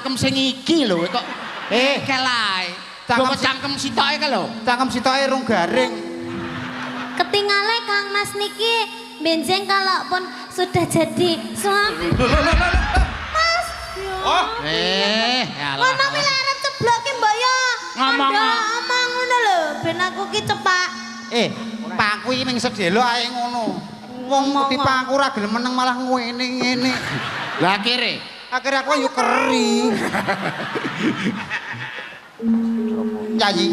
Cangkem sing iki lho kok Eh. kelae. Cangkem Cangkem cangkem sitoke ka lho. Cangkem sitoke rung garing. Ketingale Kang Mas niki benjeng kalau pun sudah jadi suami. Mas. Oh. Eh, alah. Ngono kuwi lek arep ceblok ki mbok yo. Ngomong. Ngomong ngono lho, ben aku ki cepak. Eh, pangku iki ming sedelo ae ngono. Wong Ngomong. dipangku ora gelem meneng malah ngene ngene. Lah akhire Akhirnya aku yo keri. Yayi.